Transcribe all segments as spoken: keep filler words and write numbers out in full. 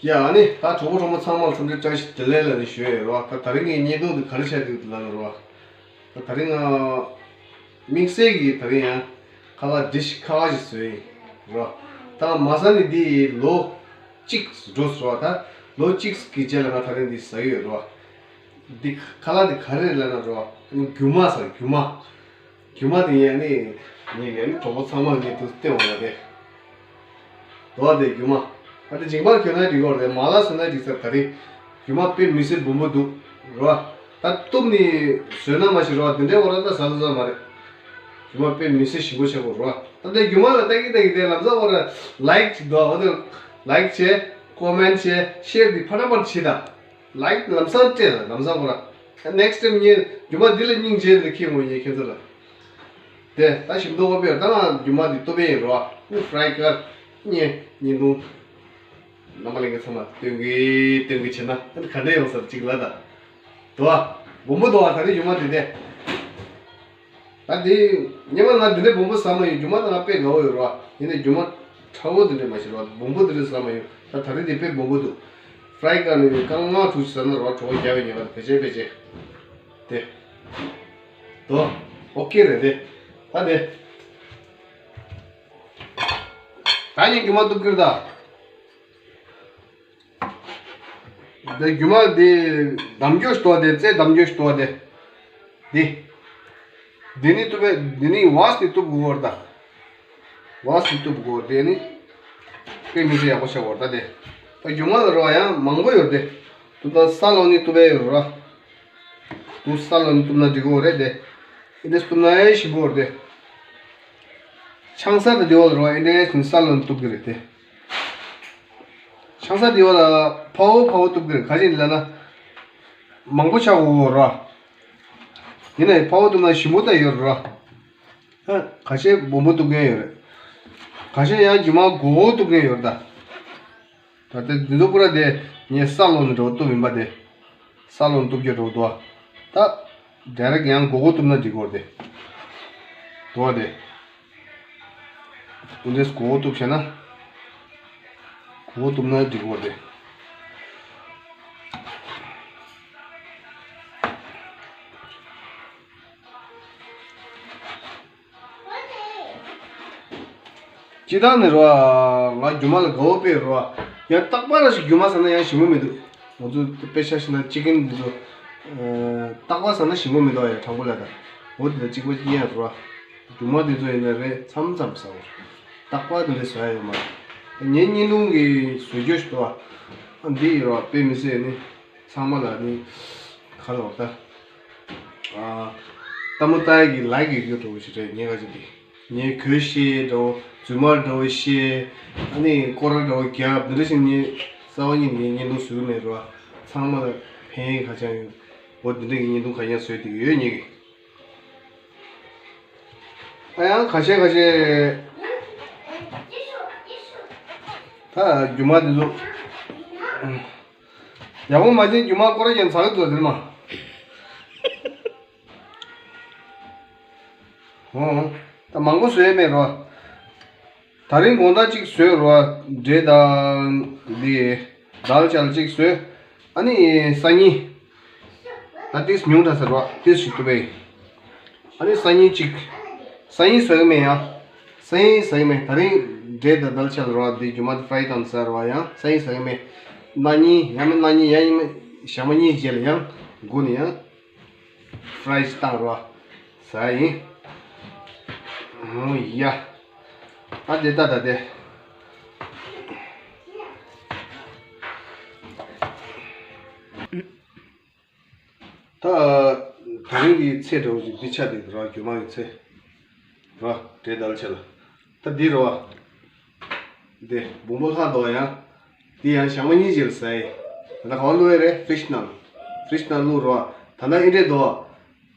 ཡ་ཨ་ནི་ད་གྲོགས་པོ་གྲོགས་མོ་ཚང་མར་འཚམས་འདྲི་བཀྲ་ཤིས་བདེ་ལེགས་ལབ་ནས་ཞུ་ཡས་རེད་བ། ད་ད་རིང་གི་བརྙན་ཐུང་འདི་ག་རེ་བྱས་འདུག་ལབ་ན་རེད་བ། ད་ད་རིང་ང་དམིགས་བསལ་གྱི་ད་རིང་ཡང་ཁ་ལག་ཌི་ཤི་ཁ་ཁ་ཞིག་བཟོས་ཡིན་རེད་བ། ད་ང་མ་ཟ་ནས་འདི་ལོ་གཅིག་འགྲོ་སོང་བ། ད་ལོ་གཅིག་གི་རྗེས་ལ་ང་ད་རིང་འདི་ཟ་གི་ཡོད་རེད་བ། འདི་ཁ་ལག་འདི་ག་རེ་རེད་ལབ་ན་རེད་བ། ཨ་ནི་རྒྱུ་མ་ཟ། རྒྱུ་མ། རྒྱུ་མ་དེ་ཡིན། ཨ་ནི་ངས་ཨ་ནི་གྲོགས་པོ་ཚང་མར་ངས་འདུག་སྟེར་འོང་ཡ་དེ། དོ་བ་དེ་རྒྱུ་མ། ཨ་དེ་ཇིང་པར་གྱོན་ན་འགྲིག་གི་རེད། མ་ལ་བཟོས་ན་འགྲིག་ས། ད་རེས་རྒྱུ་མ་དཔེ་མི་སྲིད་སྦོམ་པོ་འདུག་རེད་བ། ད་གཏུབ་ནས་བཟོས་ན་མ་ཤེས་རེད་བ། དེ་འདྲའི་འོ་ར་ད་ཟ་ལ་ཟ་མ་རེད། རྒྱུ་མ་དཔེ་མི་སྲིད་ཞིམ་པོ་ཆགས་པོ་རེད་བ། ད་དེ་རྒྱུ་མ་ལ་ལྟ་གི་ལྟ་གི་དེ་ལམ་སང་འོ་ར་ལའིཀ་ཅིག་འདུག་འོ་དེ་ལའིཀ་བྱས། ཀོ་མེན་བྱས། ཤེར་དེ་ཕ་ཏྲ་ཕར་བྱེད་ད། ལའིཀ་ལམ་སང་སྤྲད་ལ་ལམ་སང་ཁོ་ར། ནེགསི་ཊའིམ་ངས་རྒྱུ་མ་འདི་ལ་སྙིང་རྗེ་འདི་ཁྱེད་ངོ་ཡེ་ཁྱེད་ཚོ་ལ། དེ་ད་ཞིམ་མདོག་པོ་དཔེ་ཡོད། ད་ང་རྒྱུ་མ་འདི་ལྟོ་བས་ཡིན་རོ། ཨ་ནི་ཕ་རའི་ཀར་ཉེ་ཉིན་དུང་། རྣམ་པ་ལྷན་རྒྱས་ཚང་མ་སྟོན་གི་སྟོན་གི་བྱེད་ན་ཨ་ནི་ག་འདྲ་ཡོང་ས་རེད་ཅིག་ལ་ད། དོ་ཨ། སྦོམ་པོ་དོ་ཨ། ད་རེས་རྒྱུ་མ་འདི་དེ། ད་དེ་སྔོན་མ་ང་འདི་འདྲའི་སྦོམ་པོ་ཟ་མ་ཡོད། རྒྱུ་མ་ད་ང་དཔེ་དགའ་བོ་ཡོད་རོ། ཡིན་ནའི་རྒྱུ་མ་ཕྲ་བོ་འདི་འདྲ་མ་ཤེས་རོ། སྦོམ་པོ་འདི་འདྲ་ཟ་མ་ཡོད། ད་ད་རེས་དེ་དཔེ་སྦོམ་པོ་འདུག་ཕ་རའི་ཀར་ནི་རྐང་ལྔ་དྲུག་ཟ་ན་རོ། གྲོགས་རྒྱག་པའི་ཉེས་པ་བེད་སྤྱད་བེད་སྤྱད་དེ། དོ། ཨོ་ཀེ་རེད་དེ། ད་དེ། ད་ནི་རྒྱུ་མ་གཏུབ་ཀྱི་རེད་ད། འདི་རྒྱུ་མ་འདི་འདམ་རྒྱུ་ཞིག་འདུག་སྟེ། རྩེ་འདམ་རྒྱུ་ཞིག་འདུག་སྟེ། འདི། འདི་ནི་གཏུབ་པའི་འདི་ནི་ཝས་ནི་གཏུབ་དགོས་པར་ད། ཝས་ནི་གཏུབ་དགོས། དེ་ནི་དཔེ་མི་སྲིད་ཡག་པོ་ཆགས་པར་ད་དེ། ད་རྒྱུ་མ་ལ་རོ་ཡང་མང་པོ་ཡོད་དེ། ཏུ་ད་ས་ལོ་ནི་གཏུབ་པའི་ཡོད་ར། ཏུ་ས་ལོ་ནི་གཏུབ་ན་འགྲིག་གོ་རེད་དེ། ཨིན་དེ་གཏུབ་ན་ཡང་ཞིམ་པོ་རེད་དེ། ཆང་ས་དེ་དེ་བ་ལ་རོ་ཨིན་དེ་ནི་ས་ལོ་ནི་གཏུབ་གི་རེད་དེ། ཆང་ས་དེ་བ་ལ་ཕ་བོ་ཕ་བོ་གཏུབ་གི་རེད། ག་ཅི་ལབ་ན། མང་པོ་ཆགས་འོ་ར། ཡིན་ནའི་ཕ་བོ་གཏུབ་ན་ཞིམ་པོ་ད་ཡོད་ར། ཁ་ཤས་སྦོམ་པོ་གཏུབ་མཁན་ཡོད་རེད། ཁ་ཤས་ཡང་རྒྱུ་མ་མགོ་བོ་གཏུབ་མཁན་ཡོད་རེད་ད། ད་ལྟ་འདི་ཚོ་པུ་ར་དེ་ངས་ས་ལོ་ནི་འགྲོ་གཏུབ་མིན་པ་དེ། ས་ལོ་ནི་གཏུབ་རྒྱུ་འགྲོ་འདུག་ད། ཌའི་རེག་ཡང་མགོ་བོ་གཏུབ་ན་འགྲིག་གོ་རེད་དེ། འདུག་དེ། འདི་འདྲས་མགོ་བོ་གཏུབ་བྱས་ན། མགོ་བོ་གཏུབ་ན་འགྲིག་གོ་རེད་དེ། སྤྱིར་བཏང་ནས་རོ། ང་རྒྱུ་མ་ལ་དགའ་བོ་དཔེ་རོ། ཡང་རྟག་པར་ཞིག་རྒྱུ་མ་ཟ་ན་ཡང་ཞིམ་པོ་མི་འདུག་ང་ཚོ་དཔེ་ཆ་བཞག་ན་ཅི་ཀན་འདི་ཚོ། རྟག་པར་ཟ་ན་ཞིམ་པོ་མི་འདུག་ཡ་དྲང་པོ་ལ་ད། འོ་དེ་ལ་གཅིག་པ་གཅིག་ཡང་རོ། རྒྱུ་མ་དེ་ཚོ་ཡིན་ན་རེ་མཚམས་མཚམས་ཟ་བ། རྟག་པར་དེ་འདྲ་ཟ་ཡ་ཡོད་མ་རེད། ངའི་བརྙན་ཐུང་གི་བཟོ་བཅོས་ཞིག་འདུག་ཨ། འདི་ཡིན་རོ། དཔེ་མི་སྲིད་ནི། ཚང་མ་ལ་ནི་ག་ལ་བ་ད། ཨ། ལྟད་མོ་ལྟ་ཡག་གི་ལའིག་ཡོད་རྒྱུ་འདྲ་བོ་ཞིག་རེད། ངས་ག་ཅིག་འདི། ངས་གོས་ཤེས་འདྲ་བོ། རྫུན་མ་འདྲ་བོ་ཤེས། ཨ་ནི་སྐོར་ར་འདྲ་བོ་རྒྱབ། འདི་འདྲ་ཞིག་ངས་རྩ་བ་ཉིད་ནས་བརྙན་ཐུང་བཟོ་གི་མེད་རོ། ཚང་མ་ལ་ཕན་ཡག་ག་ཅང་ཡོད། འོ་འདི་འདྲ་གི་བརྙན་ཐུང་ག་ཡང་བཟོས་བསྡད་ཀྱི་ཡོད་ངས་ཀྱི། ཨ་ཡང་ཁ་ཤས་ཁ་ཤས། ད་རྒྱུ་མ་འདི་ཚོ། ཡག་པོ་མ་བྱས་རྒྱུ་མ་སྐོར་ར་ཀྱང་ཚ་གི་འདུག་དེར་མ། འོ། ད་མང་པོ་བཟོས་མེད་རོ། ད་རིང་དགོང་དག་གཅིག་བཟོས་རོ། འབྲས་དང་འདི། དལ་ཆལ་གཅིག་བཟོས། ཨ་ནི་སང་ཉིན། ད་ཏིས་ཉུང་དྲགས་ཟེར་བ་ཏིས་ཞིག་བཏུབ་པས། ཨ་ནི་སང་ཉིན་གཅིག་སང་ཉིན་ཟ་གི་མེད་ཡ། སང་ཉིན་ཟ་གི་མེད། ད་རིང་འབྲས་དང་དལ་ཆལ་རོ། འདི་རྒྱུ་མ་དེ་ཕ་རའི་བཏང་ཟ་རོ་ཡ། སང་ཉིན་ཟ་གི་མེད། གནངས་ཉིན་ཡང་མིན་གནངས་ཉིན་ཡང་ཡིན་མིན་ཞག་མ་གཉིས་རྗེས་ལ་ཡང་སྒོ་ནས་ཡང་ཕ་རའི་བཏང་རོ། ཟ་ཡིན། འོ་ཡ། ད་དེ་ད་ད་དེ། ད། ད་རིང་གི་ཚེ་འདྲ་བོ་ཞིག་འདི་ཆ་དེ་ར་རྒྱུ་མ་གི་ཚེ། ར་འབྲས་དལ་ཆལ། ད་འདི་ར་བ། འདི་སྦོམ་པོ་ལྷག་འདུག་ཡང་། འདི་ཡང་ཞག་མ་གཉིས་རྗེས་ལ་ཟ་ཡི། ད་ལྟ་ག་བ་བླུགས་ཡ་རེད། ཕི་རི་ཇི་ནང་། ཕི་རི་ཇི་ནང་བླུགས་ར་བ། ད་ལྟ་ཨེ་འདྲས་འདུག་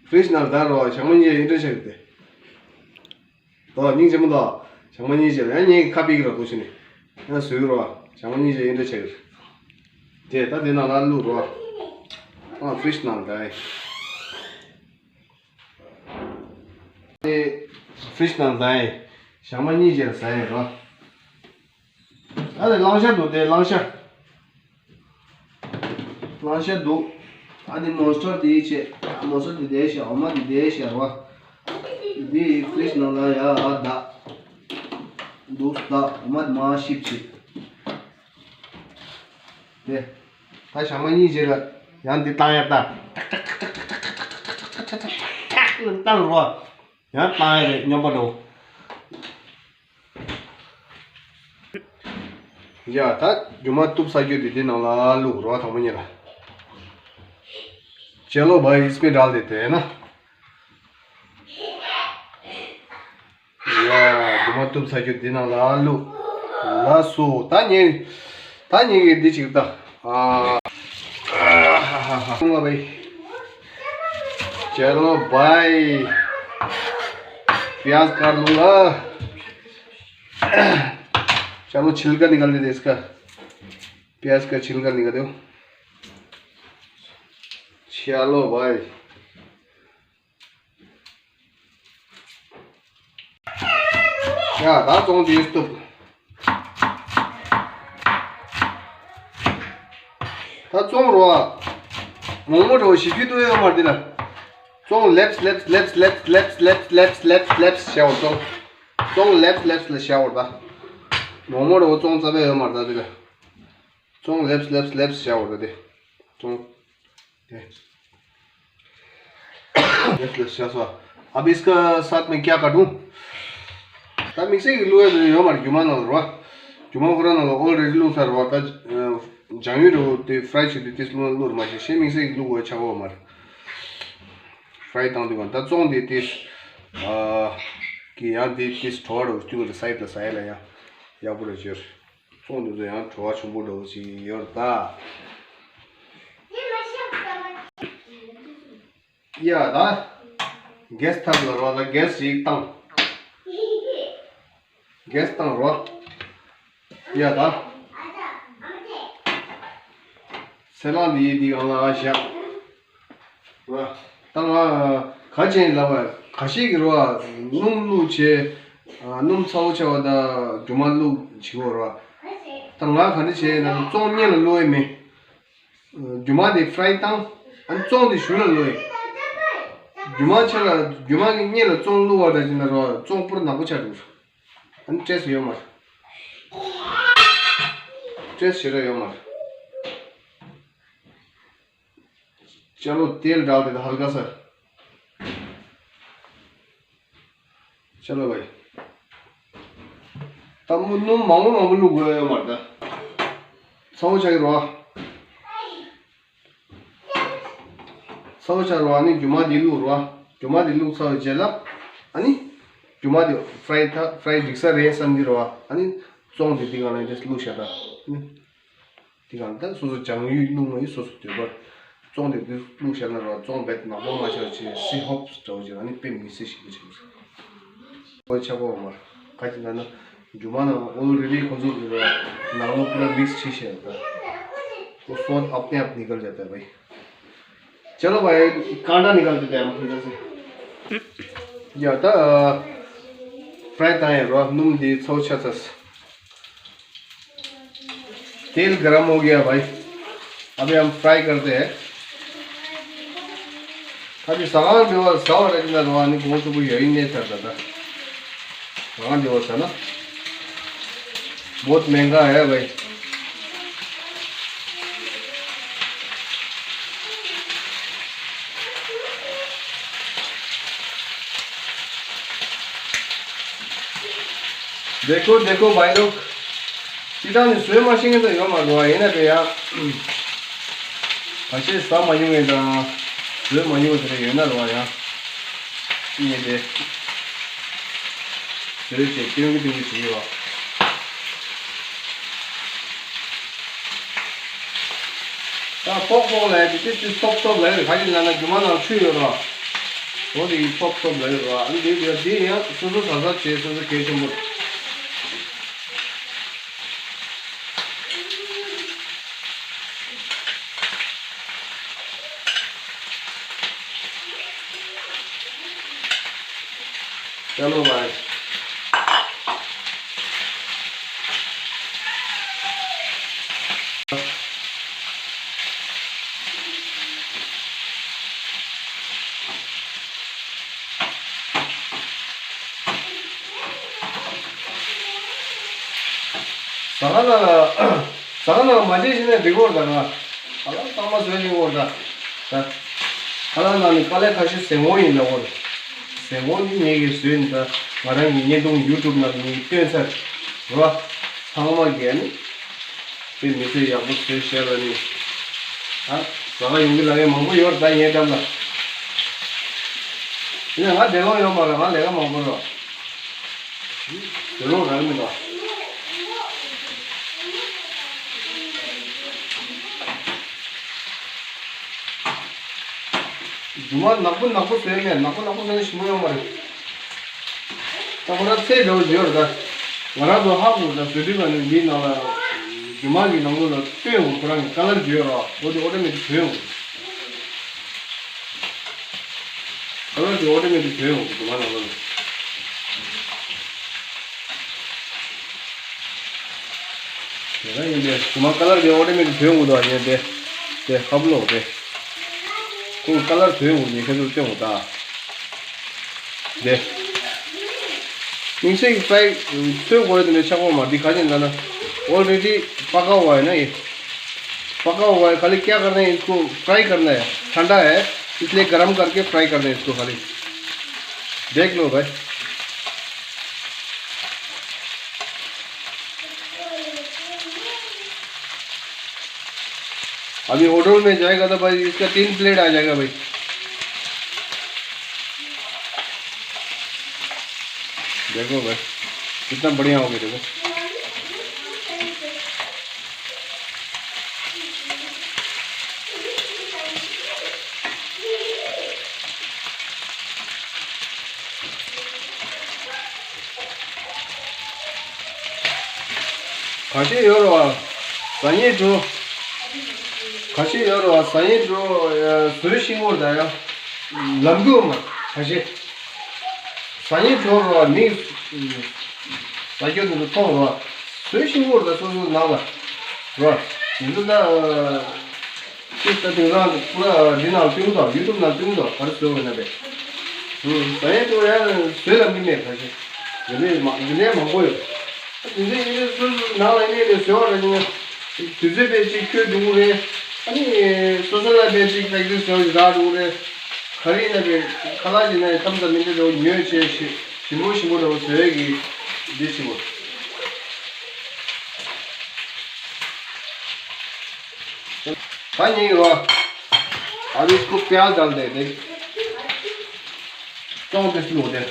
ཕི་རི་ཇི་ནང་ད་ར་བ་ཞག་མ་གཉིས་རྗེས་ཨེ་འདྲས་ཆགས་ཀྱི་དེ། དོ་སྙིང་རྗེ་མོ་དོ། ཞག་མ་གཉིས་རྗེས་ལ་ཡང་ངས་ཁ་ཕྱེ་གི་ར་འདུག་ཕྱིན་ནས། ཡང་བཟོས་རོ། ཞག་མ་གཉིས་རྗེས་ཨེ་འདྲ་ཆགས་ཀྱི་རེད། དེ་ད་དེ་ནང་ལ་བླུགས་རོ། ཨ་ཕི་རི་ཇི་ནང་ད་ཡིན། དེ་ཕི་རི་ཇི་ནང་ད་ཡིན། ཞག་མ་གཉིས་རྗེས་ལ་ཟ་ཡིན་རོ། ད་དེ་གླང་ཤ་འདུག་དེ་གླང་ཤ། ལང་ཤ་འདུག་ཨ་ནི་མོན་སི་ཊར་དེའི་ཆེད། མོན་སི་ཊར་དེ་དེ་བཞག་འོ་མ་དེ་དེ་བཞག་རོ། དེ་ཡི་ཕི་རིཇ་ནང་ལ་ཡ་ཨ་ད། འདུག་ད་འོ་མ་དེ་མ་ཤིབ་བྱེད། དེ། ད་ཞག་མ་གཉིས་རྗེས་ལ་ཡང་འདི་བཏང་ཡ་ད། བཏང་རོ། ཡང་བཏང་ཡ་རེད་སྨྱོན་པ་འགྲོ། ཡ་ད་རྒྱུ་མ་གཏུབ་ཚར་རྒྱུ་དེ་འདི་ནང་ལ་བླུག་རོ། དང་པོ་ཉིད་ལ། चलो भाई इसमें डाल देते हैं ना। ཡ་རྒྱུ་མ་གཏུབ་ཚར་རྒྱུ་འདི་ནང་ལ་བླུག་ལགས་སོ། ད་ཉེ། ད་ཉེ་གི་འདི་ཅིག་ད། ཨ། ཨ་ཧ་ཧ་ཧ། चलो भाई प्याज काट लूंगा। चलो छिलका निकाल देते इसका। प्याज का छिलका निकाल दो। चलो भाई। ཡ་ད་བཙོང་དེ་གཏུབ། ད་བཙོང་རོ། མོག་མོག་འདྲ་བོ་ཞིབ་ཞིབ་ཏུ་ཡོད་མ་རེད་ལ། བཙོང་ལེབས་ལེབས་ལེབས་ལེབས་ལེབས་ལེབས་ལེབས་ལེབས་ལེབས་ལེབས་བྱ་བར་བཙོང་། བཙོང་ལེབས་ལེབས་ལ་བྱ་བར་ད། མོག་མོག་འདྲ་བོ་བཙོང་རྩ་བའི་ཡོད་མ་རེད་ད་དེ་ལ། བཙོང་ལེབས་ལེབས་ལེབས་བྱ་བར་ད་དེ། བཙོང་། དེ། ལེབས་ལེབས་བྱ་སོ། अब इसका साथ में क्या काटूं? ད་དམིགས་བསལ་གྱི་བླུག་ཡ་ཡོད་མ་རེད་རྒྱུ་མ་ནང་ལ་རོ། རྒྱུ་མ་ཁོ་རང་ནང་ལ་ཨོལ་རེ་ཌི་བླུག་ཚར་རོ། ད་ལྗང་ཡུ་རོ་དེ་ཕ་རའི་བྱེད་དུས་དེ་བླུག་བླུག་ར་མ་བྱེད་ཤེས་དམིགས་བསལ་གྱི་བླུག་དགོས་ཆགས་ཡོད་མ་རེད། ཕ་རའི་བཏང་དུས་གང་ད་བཙོང་དེ་དེ། ཨ། གི་ཡང་དེ་དེ་བྲོ་བ་རོ་སྐྱུག་རེ་སའི་ད་སའི་ལ་ཡང་ཡག་པོ་རེ་བྱོས། ཚོང་འདི་ཚོ་ཡང་བྲོ་བ་ཆེན་པོ་འདྲ་བོ་ཞིག་ཡོད་རེད་ད། ཡ་ད། གེ་སི་ཐབ་ལ་རོ་ད་གེ་སི་ཞིག་བཏང་། གེ་སི་བཏང་རོ། ཡ་ད། སེ་ལང་འདི་འདི་གང་ལ་བཞག་ད་ང་ག་ཅན་ལབ་པ་ཁ་ཤས་ཀྱི་རོ། སྣུམ་བླུགས་བྱས། སྣུམ་ཚ་བོ་ཆེ་བ་དང་རྒྱུ་མ་བླུགས་བྱེད་དགོས་རོ། ད་ང་ག་འདྲ་བྱས་ན་བཙོང་གཉེར་ལ་བླུགས་ཡས་མེད། རྒྱུ་མ་དེ་ཕ་རའི་བཏང་། ཨ་ནི་བཙོང་དེ་གཞུག་ལ་བླུགས་ཡས། རྒྱུ་མ་ཆེ་ལ་རྒྱུ་མ་གི་གཉེར་ལ་བཙོང་བླུགས་པ་འདྲ་བྱས་ན་རོ་བཙོང་པུར་ནག་པོ་ཆགས་འགྲོ། ཨ་ནི་སྤྲད་ས་ཡོད་མ་རེད། སྤྲད་ས་ཞེ་དྲག་ཡོད་མ་རེད། चलो तेल डाल देते हल्का सा। चलो भाई। ད་མོ་སྣུམ་མང་པོ་མང་པོ་བླུགས་དགོས་ཡོད་མ་རེད་ད། ཚ་བོ་ཆགས་ཀྱི་རོ། ཚ་བོ་ཆགས་རོ། ཨ་ནི་རྒྱུ་མ་འདི་བླུགས་རོ། རྒྱུ་མ་འདི་བླུགས་ཚར་བའི་རྗེས་ལ། ཨ་ནི། རྒྱུ་མ་འདི་ཕ་རའི་ཐ་ཕ་རའི་འགྲིག་ས་རེད་བསམ་གྱི་རོ། ཨ་ནི། བཙོང་དེ་འདི་ག་ལ་འདི་བླུགས་བཞག་ད། ཨ་ནི། དེ་གང་ལྟར་སོ་སོ་ལྗང་ཡུས་བླུགས་མ་ཡུས་སོ་སོ་འདོད་པར། བཙོང་དེ་དུས་བླུགས་བཞག་ན་རོ་བཙོང་རྦད་ནག་པོ་མ་ཆགས་ཆེ་སི་ཧོབ་འདྲ་བོ་ཅིག་ཨ་ནི་དཔེ་མི་སྲིད་ཞིག་པོ་ཆགས་སོང་། ཁོའི་ཆགས་པ་འོ་མར་ག་ཅི་ལབ་ན་རྒྱུ་མ་ནང་ཨོལ་རེ་ཌི་ཁོ་ཚོ་གི་རོ་ནང་ལོགས་པུ་ར་མིགས་བྱེད་བཞག་ད། वो स्वाद अपने आप निकल जाता है भाई। चलो भाई कांटा निकाल देते हैं हम अंदर से। ཡ་ད། ཕ་རའི་བཏང་ཡ་རོ་སྣུམ་འདི་ཚ་བོ་ཆགས་ཚར། तेल गरम हो गया भाई। अभी हम फ्राई करते हैं। अभी ཟ་ཁང་འདྲ་བོ་ཟ་བ་རེད་ན་རོ་ཨ་ནི་གོང་ཆེན་པོ་ཡོད་ཡིན་ནས་ད་ད་ད། ཟ་ཁང་འདྲ་བོ་ཟ་ན། बहुत महंगा है भाई। देखो देखो भाई लोग। སྤྱིར་བཏང་ནི་བཟོས་མ་ཤེས་མཁན་ཚོ་ཡོད་མ་རེད་བ། ཡིན་ན་དེ་ཡང་། ཁ་ཤས་ཟ་མ་མྱོང་མཁན་དང་། བཟོས་མ་མྱོང་བ་དེ་འདྲ་ཡོད་ན་རེད་བ་ཡང་། ངས་དེ། བཟོས་བྱས་སྟོན་གི་སྟོན་གི་བྱེད་ཀྱི་ཡོད། ད་ཕོག་ཕོག་ལ་ཡ་དེ་ཏིས་ཏིས་ཐོབ་ཐོབ་ལ་ཡོད། ག་ཅི་ལབ་ན་རྒྱུ་མ་ནང་ཆུ་ཡོད་ར། འོ་དེ་ཡི་ཐོབ་ཐོབ་ལ་ཡོད་ར། ཨ་ནི་དེ་དེ་དེ་ཡང་སོ་སོ་ཟ་ཟ་བྱས་སོ་སོ་གལ་ཆེན་པོ། चलो भाई। ཨ་ལ། ཟ་ཁང་ནང་མ་བྱེད་ཤེས་ན་འགྲིག་གོ་ར་ད་ང་། ཨ་ལ་གཙང་མ་བཟོས་ཤེས་གོ་ར་ད། ད། ཨ་ལ་ནང་ནས་དཀའ་ལས་ཁག་ཤོས་ཟས་སྔོ་ཡིན་ལ་གོ་ར། ཟས་སྔོ་འདི་ངེད་ཀྱིས་བཟོས་ནས་ད་ང་རང་གི་བརྙན་ཐུང་ཡུ་ཊུབ་ནང་ངེད་ཀྱིས་བཏོན་ཚར། རེད་བ། ཚང་མ་གིས་ཨ་ནི། དཔེ་མི་སྲིད་ཡག་པོ་བཟོས་བཞག་ལ་ནི། ཨ། ཟ་ཁང་ཡོང་གི་ལ་ངས་མང་པོ་ཡོད་ར་ད་ངའི་འགྲམ་ལ། ཡིན་ན་ང་བདེ་ལོང་ཡོད་མ་རེད། ང་ལས་ཀ་མང་པོ་རེད། དེ་ལོ་རང་མི་འདུག་རྒྱུ་མ་ནག་པོ་ནག་པོ་བཟོས་མེད། ནག་པོ་ནག་པོ་བཟོས་ན་ཞིམ་པོ་ཡོང་མ་རེད། ད་ཁོ་རང་ཚད་འདྲ་བོ་ཡོད་རེད་ད། ང་རང་ཚོ་ཧ་གོ་ད་བཟོ་སྐྲུན་པ་ནི་འདིའི་ནང་ལ་རྒྱུ་མ་གི་ནང་ལོགས་ལ་སྟོན་འོང་། ཁོ་རང་གི་ཀ་ལར་ཡོད་རེད། འོ་དེ་ཨོ་ཏོ་མེ་ཊིག་བྱོས་འོང་། ཁ་ལག་དེ་ཨོ་ཏོ་མེ་ཊིག་བྱོས་ཡོང་གི་འདུག་ང་ནང་ལོགས་ལ། དེ་ལ་ཡིན་པས་དེ་མ་ཁ་ལག་དེ་ཨོ་ཏོ་མེ་ཊིག་བྱོས་ཡོང་གི་འདུག་ཨ་ནི་དེ། དེ་ཁ་བུ་ལོག་དེ། ཁོ་ཁ་ལག་བྱོས་ཡོང་གི་ངས་ཁྱེད་ཚོར་སྟོན་འོང་ད། དེ། ཉིན་ཞིག་ཕ་རའི་ཚོས་དགོས་དེ་འདྲ་ཆགས་པོ་མ། འདི་ག་ཅན་ལ་ན། already पका हुआ है ना ये। पका हुआ है, खाली क्या करना है, इसको फ्राई करना है। ठंडा है, इसलिए गर्म करके फ्राई करना है इसको खाली। देख लो भाई। अभी होटल में जाएगा तो भाई, इसका तीन प्लेट आ जाएगा भाई। देखो भाई, कितना बढ़िया हो गया, देखो। ཁ་ཤས་ཡོད་རེད་བ། ཟ་ཉེ་འགྲོ། ཁ་ཤས་ཡོད་རེད་བ། ཟ་ཉེ་འགྲོ། ཟོས་ཤིང་མོར་ད་ཡང་ལམ་འགྲོ་མ་ཁ་ཤས། ཟ་ཉེ་འགྲོ་རེད་བ། མི་ཟ་རྒྱུ་འདི་ཚོ་མཐོང་རེད་བ། ཟོས་ཤིང་མོར་ད་སོ་སོ་ནང་ལ་རེད་བ། འདི་ཚོ་ད། ཅིག་ད་དེང་སང་ཁོ་ར་འདི་ནང་སྟོན་གྱི་འདུག་ཡུ་ཊུབ་ནང་སྟོན་གྱི་འདུག་ག་རེ་བཟོས་ཡོད་ན་པས། ཧུམ། ད་ཡན་དུ་ཡང་བཟོས་ལ་མི་མེད་ཁ་ཤས། འདི་འདྲའི་མ་འདི་འདྲའི་མང་པོ་ཡོད། འདི་འདྲའི་ཡིན་ནའི་སོ་སོ་ནང་ལ་ཡིན་ནའི་རེད་བཟོས་པ་རེད་ཅིང་། དུས་ཚོད་པས་ཅིག་འཁྱོལ་འགྲོ་གི་རེད། ཨ་ནི་སོ་སོ་ལ་པས་ཅིག་པེག་ཊི་སི་བྱས་རག་འགྲོ་གི་རེད། ག་རེ་ཡིན་ན་པས་ཁ་ལག་ཡིན་ན་ཡང་ཐམ་ས་མི་འདྲ་འདྲ་བོ་ཉོས་བྱས་ཞིམ་པོ་ཞིམ་པོ་འདྲ་བོ་བཟོས་ཀྱི་འདི་ཞིམ་པོ། ད་ཉིན་ཡོད། अब इसको प्याज डाल देते हैं। चौंतीस लोग हैं।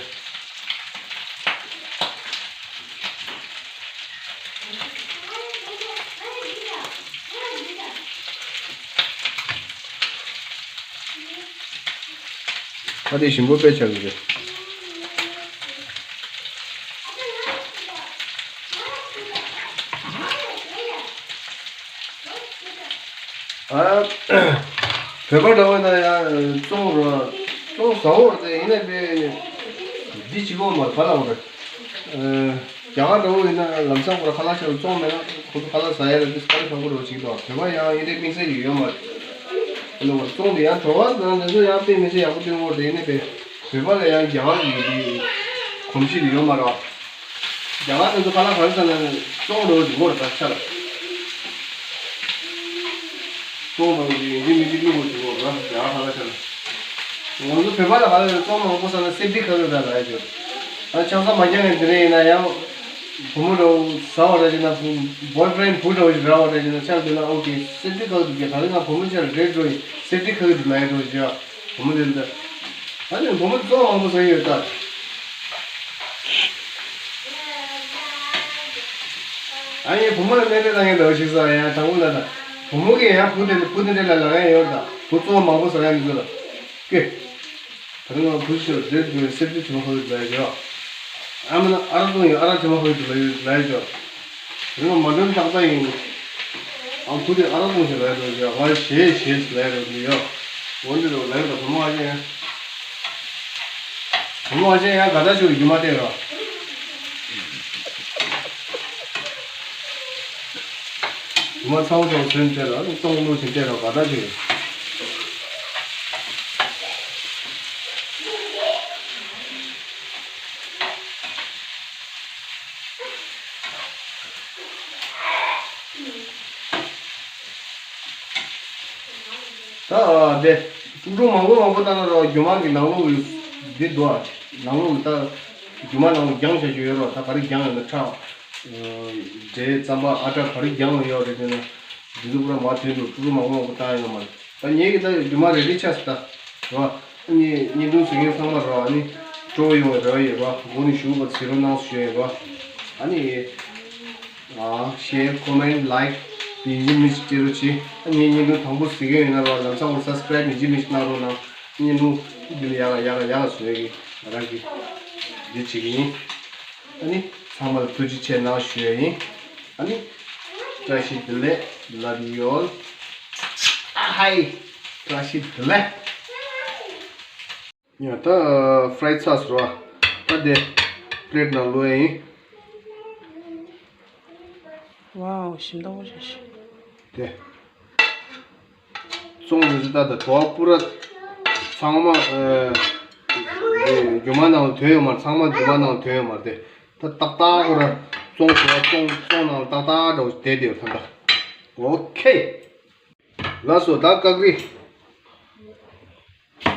ད་དེ་ཞིམ་པོ་དཔེ་ཆགས་ཀྱི་རེད། ཨ། བོད་པ་འདྲ་བོ་ཡིན་ན་ཡང་བཙོང་རོགས། བཙོང་ཟ་འོར་དེ་ཡིན་ན་དཔེ་འདི་གཅིག་པོ་མ་ག་ལ་འོར། རྒྱ་གར་འདྲ་བོ་ཡིན་ན་ལམ་སང་ཁོ་ར་ཁ་ལག་ཆེ་རུ་བཙོང་མེད་ན་ཁོ་ཚོ་ཁ་ལག་ཟ་ཡ་ལ་འདི་དཀའ་ལས་ཁག་པོ་འདྲ་བོ་ཅིག་འདུག་བོད་པ་ཡང་ཡིན་དེ་དམིགས་བསལ་ཡོད་ཡོད་མ་རེད། ཨ་ནི་བར་བཙོང་དེ་ཡང་བྲོ་བ་དང་དེ་ཚོ་ཡང་དཔེ་མི་སྲིད་ཡག་པོ་སྟོན་འོར་དེ་ཡིན་ན་དཔེ་བོད་པ་ལ་ཡང་རྒྱ་གར་གྱི་འདི་གོམས་གཤིས་དེ་ཡོད་མ་རེད་བ། རྒྱ་གར་དེ་ཚོ་ཁ་ལག་ག་རེ་ཟ་ན་བཙོང་འདྲ་བོ་ཅིག་འོར་ད་ཆ་ལ། བཙོང་འདྲ་བོ་ཅིག་ཡིན་གཅིག་མིན་གཅིག་བླུགས་དགོས་ཅིག་འོར་ད་རྒྱ་གར་ཁ་ལག་ཆ་ལ། ང་ཚོ་བོད་པ་ལ་ག་ལ་ཡོད་བཙོང་མང་པོ་ཟ་ན་སེམས་སྡུག་ཁ་ལོ་ད་ལ་ཡ་ཅོ། ཨ་ཆང་ས་མ་རྒྱག་ནས་དེ་རེ་ཡིན་ན་ཡང་། བུ་མོ་འདྲ་བོ་ཟ་བ་རེ་བྱས་ན་བུ་བོའི་ཕྲེན་བུ་འདྲ་བོ་ཞིག་རག་པ་རེ་བྱས་ན་ཆང་འདོན་ན་ཨོ་ཀེ་སེམས་སྡུག་ཁ་ལོ་འདུག་ག་ད་རེས་ང་བུ་མོ་ཆ་རེ་འགྲོ་ཡིན་སེམས་སྡུག་ཁ་ལོ་འདུག་ན་ཡ་འགྲོ་བཞག་བུ་མོ་དེ་འདྲ། ཨ་ནི་བུ་མོ་བཙོང་མང་པོ་ཟ་ཡི་ཡོད་ད། ཨ་ཡེ་བུ་མོ་ལ་སྣེ་ཁྲིད་བཏང་མཁན་འདྲ་བོ་ཞིག་ཟེར་ཡང་དྲང་པོ་ལབ་ན། བུ་མོ་གིས་ཡང་བུ་དེ་བུ་དེ་འདྲ་ལ་ལབ་ཡ་ཡོད་ད། བུ་བཙོང་མང་པོ་ཟ་ཡ་འདི་ཚོ་ལ། ཀེ། ད་རིང་ང་བུ་ཞིག་རེད་འདུག་སེམས་ཅན་དྲི་མ་ཧོལ་ལ་ཡོད། ཨ་མ་ན་ཨ་ར་གཏོང་ཡོད་ཨ་ར་དྲི་མ་ཧོལ་ལ་ཡོད་ལ་ཡོད། དེ་ནས་མ་འདོན་ཏག་ཏག་ཡིན། ཨང་བུ་དེ་ཨ་ར་གཏོང་ཞིག་ལ་ཡོད་ཡོད་ང་ཞེས་ཞེས་ལ་ཡོད་ཡོད། འོན་ཏེ་ལ་ཡོད་ད་བུ་མོ་ཨ་ཅེ། བུ་མོ་ཨ་ཅེ་ཡང་དགའ་ད་ཆུ་རྒྱུ་མ་སྟེར་རོགས། རྒྱུ་མ་ཚ་བོ་ཚ་བོ་ཚོན་སྟེར་རོགས་ནི་གཏོང་བླུགས་ཆེན་སྟེར་རོགས་དགའ་ད་ཆུ། ད་དེ་ཀྲུག་ཀྲུག་མང་པོ་མང་པོ་བཏང་ན་རོ། རྒྱུ་མ་གི་ནང་ལོགས་ཀྱི་འདི་འདུག་ཨ། ནང་ལོགས་ཀྱི་ད་རྒྱུ་མ་ནང་ལོགས་རྒྱང་བཞག་རྒྱུ་ཡོད་རོ། ད་ག་རེ་རྒྱང་ཡོད་ན་ཁྲག་འབྲས་རྩམ་པ་ཨ་ཀྲ་ག་རེ་རྒྱང་ཡོད་རེད། དེ་ན་འདི་ཚོ་པུ་ར་མ་དོན་དུ་ཀྲུག་ཀྲུག་མང་པོ་མང་པོ་བཏང་ཡོད་མ་རེད། ད་ངེད་ཀྱི་ད་རྒྱུ་མ་རེ་རེ་ཆགས་སོང་ད་རོ། ཨ་ནི་བརྙན་ཐུང་གཟིགས་མཁན་ཚང་མ་རོ། ཨ་ནི་སྤྲོ་ཡོང་བའི་རེ་བ་ཡོད་རོ། མགོ་ནས་གཞུག་བར་གཟིགས་རོགས་གནང་ཞུ་ཡོད་རོ། ཨ་ནི། ཨ། ཤེར། ཀོ་མེན་ཊི། ལའིཀ་དེ་ཡིན་གཅིག་མིན་གཅིག་སྤྲད་རོགས་གྱིས། ཨ་ནི་བརྙན་ཐུང་དང་པོ་གཟིགས་མཁན་ཡོད་ན་རོ། ལམ་སང་བར་སབ་སི་ཀ་རའིབ་ཡིན་གཅིག་མིན་གཅིག་གནང་རོགས་གནང་། བརྙན་ཐུང་འདི་ལ་ཡག་ལ་ཡག་ལ་ཡག་ལ་བཟོ་ཡ་གི་ང་རང་གི་འདི་བྱེད་ཀྱི་ཡིན། ཨ་ནི་ཚང་མ་ལ་ཐུགས་རྗེ་ཆེ་གནང་ཞུ་ཡ་ཡིན། ཨ་ནི་བཀྲ་ཤིས་བདེ་ལེགས། Love you all. ཨ་ཧའི། བཀྲ་ཤིས་བདེ་ལེགས། ཡ་ད་ཕ་རའི་ཚར་སོང་ར། ད་དེ་པི་ལེ་ཊི་ནང་བླུག་ཡ་ཡིན། ཝའོ། ཞིམ་མདོག་པོ་ཞིག་ཞིག་དེ། བཙོང་དུས་ད་ད་དོ་པུ་ར་ཚང་མ་ཨ། རྒྱུ་མ་ནང་ལ་དོན་ཡོད་མ་རེད། ཚང་མ་རྒྱུ་མ་ནང་ལ་དོན་ཡོད་མ་རེད་དེ། ད་ཏག་ཏག་པུ་ར་བཙོང་དུས་བཙོང་བཙོང་ནང་ལ་ཏག་ཏག་འདྲ་བོ་བསྡད་བསྡད་ཡོད་ད་ད། ཨོ་ཁེ། ལགས་སོ། ད་བཀག་རིལ།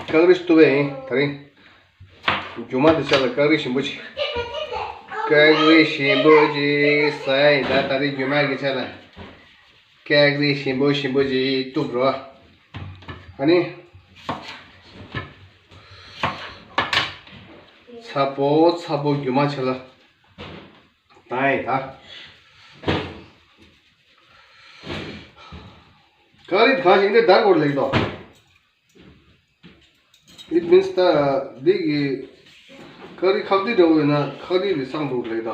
བཀག་རིལ་གཏུབ་པ་ཡིན་ད་རིང་། རྒྱུ་མ་འདི་ཆ་ལ་བཀག་རིལ་ཞིམ་པོ་ཅིག་བཀག་རིལ་ཞིམ་པོ་ཅིག་ཟ་ཡ་ཡིན་ད། ད་རིང་རྒྱུ་མ་གི་ཆ་ལ་བཀག་རིལ་ཞིམ་པོ་ཞིམ་པོ་ཅིག་གཏུབ་རོགས། ཨ་ནི། ཚ་པོ་ཚ་པོ་རྒྱུ་མ་ཆ་ལ་ད་ཡིན་ད། བཀག་རིལ་གང་ཞིག་འདི་དར་གོར་ལེགས་དོ། It means ད་འདི་གི་བཀག་རིལ་ཁག་ཏིག་འདྲ་བོ་ཡོད་ན་ཁག་ཏིག་ལས་སང་འདུག་རེད་ད།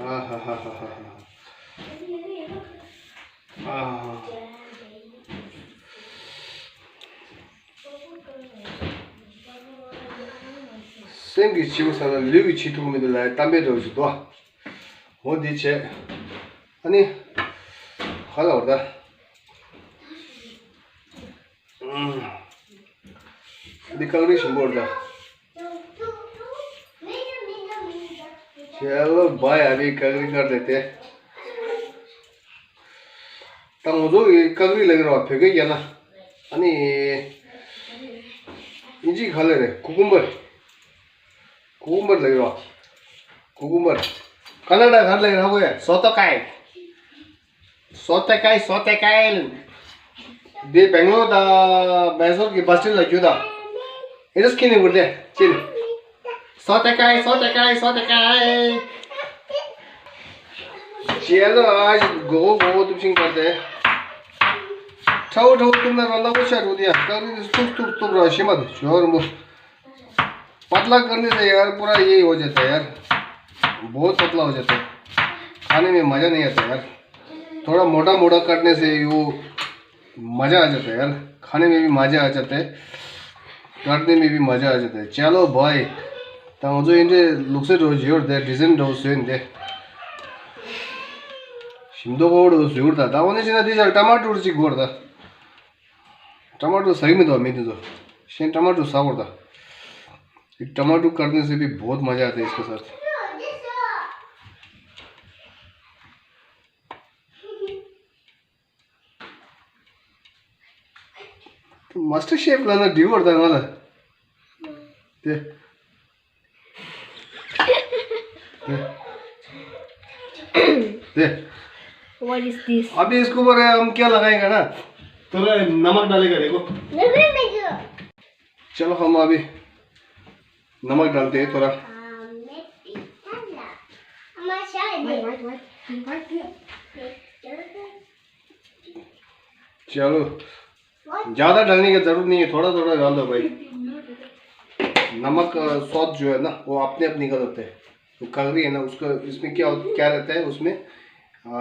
ཨ་ཧ་ཧ་ཧ་ཧ་ཧ། ཨ། སེམས་ཀྱི་འཆི་བ་ས་ལ་ལུས་ཀྱི་འཆི་ཐུབ་མི་འདུག་ལ་གཏམ་དཔེ་འདྲ་བོ་ཞིག་འདུག་འོ་འདི་བྱས། ཨ་ནི། ཧ་ལ་བར་ད། འདི་བཀག་རིལ་ཞིམ་པོ་རེད་ད། ཁྱེད་ལོ་བ་ཡ་རི་བཀག་རིལ་བཀག་རེད་དེ། ད་ང་ཚོ་གི་བཀག་རིལ་ལབ་ཀྱི་རེད་བ་བོད་སྐད་རྒྱག་ན། ཨ་ནི། ཨིན་ཇི་ག་ལ་རེད། ཀུ་ཀུམ་བར། ཀུ་ཀུམ་བར་ལབ་ཀྱི་རེད་བ། ཀུ་ཀུམ་བར། ཀ་ན་ཌ་ག་རེ་ལབ་ཀྱི་རེད་ཧ་གོ་ཡ། སོ་ཏོ་ཀའི། སོ་ཏེ་ཀའི། སོ་ཏེ་ཀའི། འདི་སྦེང་ལོར་དང་མེ་སོར་གྱི་བ་སི་སི་ཊེན་ལ་རྒྱུག་དང་། ཨེ་འདྲ་སྐྱིད་ནི་བུར་ཏེ་ཅི་ནི། སོ་ཏེ་ཀའི། སོ་ཏེ་ཀའི། སོ་ཏེ་ཀའི། ཅི་ཡ་ལོ་ཨ་ཞིག་གོ་གོ་གོ་གོ་ཏུབ་ཤིང་བར་ཏེ། ཁྲའོ་ཁྲའོ་ཏུབ་ན་ར་ལ་བོ་ཤ་རུ་དེ་ཡ་ཀ་རི་ཏུབ་ཏུབ་ཏུབ་ར་ཤི་མ་དུ་ཇོ་རུ་མོ། पतला करने से यार पूरा ये हो जाता है यार, बहुत पतला हो जाता है, खाने में मज़ा नहीं आता यार। थोड़ा मोटा मोटा करने से वो मज़ा आ जाता है यार, खाने में भी मज़ा आ जाता है, काटने में भी मज़ा आ जाता है। चलो भाई, ད་ང་ཚོ་འདི་འདྲའི་ལུགས་སྲོལ་འདྲ་བོ་ཅིག་ཡོད་རེད་དེ། ཌི་ཛའིན་འདྲ་བོ་བཟོས་ཡིན་དེ། ཞིམ་མདོག་ཁ་པོ་འདྲ་བོ་བཟོས་ཡོད་རེད་ད། ད་འོ་ན་བྱས་ན་འདི་ཅག་ཊ་མ་ཊོ་ཅིག་དགོས་རེད་ད། ཊ་མ་ཊོ་ཟ་གི་མི་འདུག་མི་འདི་ཚོ། གཞན་ཊ་མ་ཊོ་ཟ་དགོས་རེད་ད། ये टमाटर काटने से भी बहुत मज़ा आता है इसके साथ। मास्टर शेफ लाना ड्यूअर था वाला। दे। दे। दे। What is this? अभी इसके ऊपर हम क्या लगाएगा ना, थोड़ा नमक डालेगा, देखो। चलो, हम अभी नमक डालते हैं थोड़ा। चलो, ज़्यादा डालने की ज़रूरत नहीं है, थोड़ा थोड़ा डाल दो भाई। नमक, अ, स्वाद जो है ना, वो अपने आप निकल आता है। वो ककड़ी है ना, उसका, इसमें क्या, क्या रहता है उसमें, आ,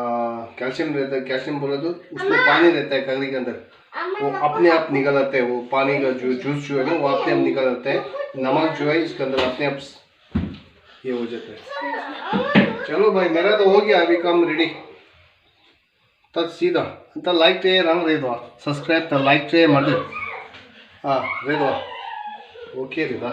कैल्शियम रहता है। कैल्शियम बोला तो उसमें पानी रहता है ककड़ी के अंदर, वो अपने आप निकल आता है। वो पानी का जो जूस जो है ना, वो अपने आप निकल आता है। नमक जो है इसके अंदर अपने आप ये हो जाता है। चलो भाई, मेरा तो हो गया अभी काम रेडी। तत् सीधा। तत् लाइक टे रंग रे दो, सब्सक्राइब तत् लाइक टे मत। हाँ, रे दो। ओके रे दा।